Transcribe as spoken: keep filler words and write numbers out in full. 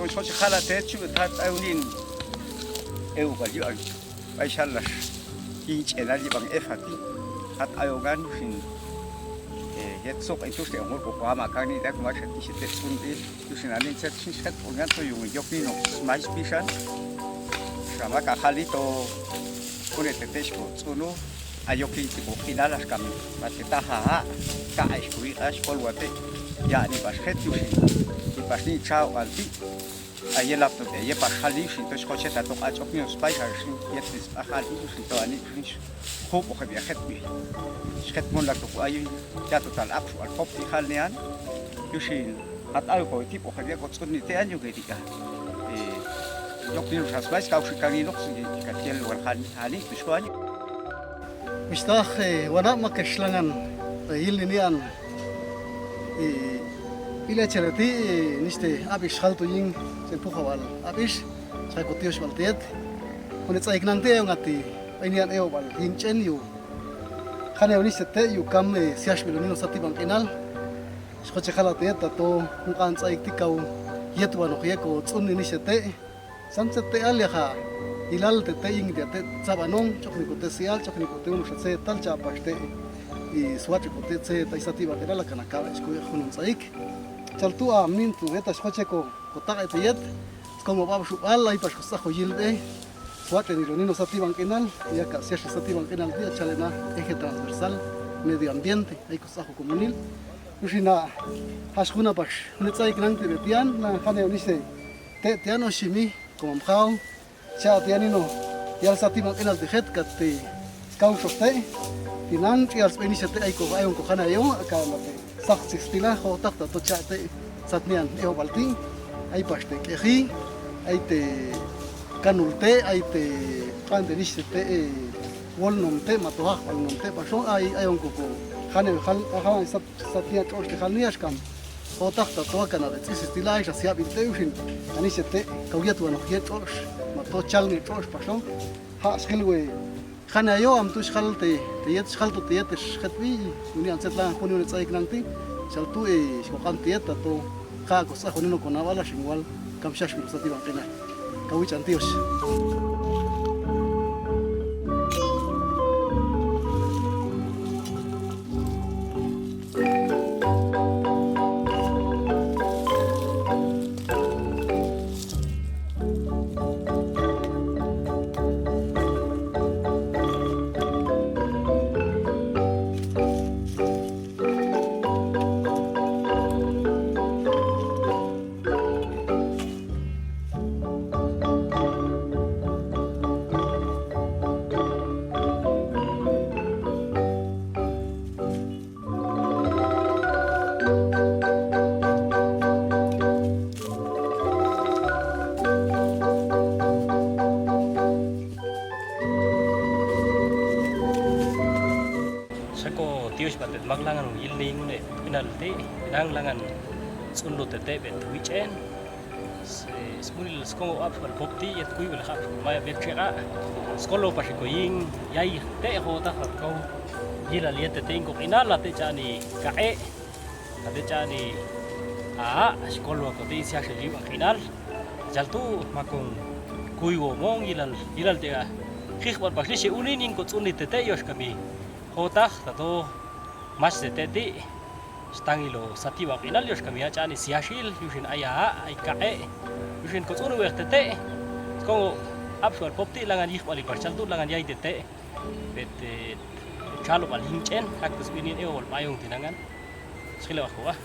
Tong sikoche kala te chu tat ayunin. Eu balian. Paisal las. Inch'enal yibang efati. Tat ayunan sin. Eh, yet sok itu se ongol ko pama kani dak masa ti se te pun di. Yusin anin set sin set punyan to yung yok ni no. Smais pisan. Sama kakali to. Kune tetes ko tsuno. Ayo kin ti ko kinalas kami. Mate taha. Ka ais kui as kol wate. Ya ni pas het yusin. Ni pas ni chao anti. Aye lap to te ye pas hali yusin to skoche tatok acok ni os pai harus ni. Yet dis ahali yusin to ani yusin. Hop oke bia het bi. Sket mon lak to ko ayu. Ya to tal ak su al hop ti hal nian. Yusin. At ayo ko tip oke bia ko tsun ni te anju ke tika. Eh, yok ni os pai kau si kami nok si tika tiel wan hali hali tu sko anju. Mistah, eh, wana' makes langan, eh, yil ninian, eh, ile cereti, eh, niste abis hal tu ying, sen puha wal abis, sai kutios wal tiet. Kone tsaik nang ti, eh, ngati, eh, nian, eh, wal ying cen yu. Kane niste te yu kam, eh, sias bilo nino sati bang kenal. Skoche kala tiet, tato, ngkan tsaik ti kau, yet wano ye ko tsun nini sete. San sete alia ha, ilal tete ing dia te sabanong, cok ni kote sial, cok ni kote unu sat se tal capas te, i suat cok kote se tai sati bate dala kana kawe sku hunun saik. Cal tu amin tu eta skoche ko, kotak ete yet, sko mo bab subal, ai pas kosak ko yil be. Suat ni lo nino sati bang kenal, ya ka sias sati bang kenal dia calena eje transversal medio ambiente, ai kosak ko komunil. Terus ina has kuna pas, hunit saik nang te betian, na kane unise. Te tian o simi, komam kau. Cia tian ino. Yal sati mang enal ti het kat ti kau sok te. Tinang, cia speni sete ai ko, ayon ko kana yo, aka mate. Sak sis tila, ho tak tato cia te. Sat nian, eo balti. Ai pas te kehi. Ai te kanul te, ai te kan te nis te, eh, wol nom te, matohak wol nom te, paso ai, ayon ko ko. Kana yo, hal, hal, sat Satia cos ke hal nias kam. Otak tatoa kana de tsis istilai sa siap inte usin. Ani sete kau ya tuan okie cos. Mato cal nge cos paso. Ha skill we. Kana yo am tu skal te, te yet skal tu te yet sket wi. Uni anset lang kuni uni tsaik nang ti. Sal tu e skokan te yet tato. Ka ko sa kuni no kona wala singwal. Kam sias mi sati bang kena. Kau ican tios. Sako tios batet maglangan ilni ngune pinal ti pinang langan sundu tete bet wicen. Se-, semunil sekongo ap bal pop ti yet kui bal hap maya bet cek a. Skolo pasi koying yai te ho tak kau gila liat tete ingkok inal late cani kae. Kate cani a, skolo ko te sia seli bang inal. Jal tu makong kui womong gilal, gilal te a. Kih bal pasi se unin ingkok suni tete yos kami. Ho tak tato mas tete ti. Stang ilo sati wak inal yos kami aca ni siasil, yusin aya, ai kae, yusin kos unu wek tete. Ko ap sual pop ti langan yih bali pasal tu langan yai tete. Bete calo bali hincen, tak tus binin eo wal payung tinangan. Sekilo aku ah.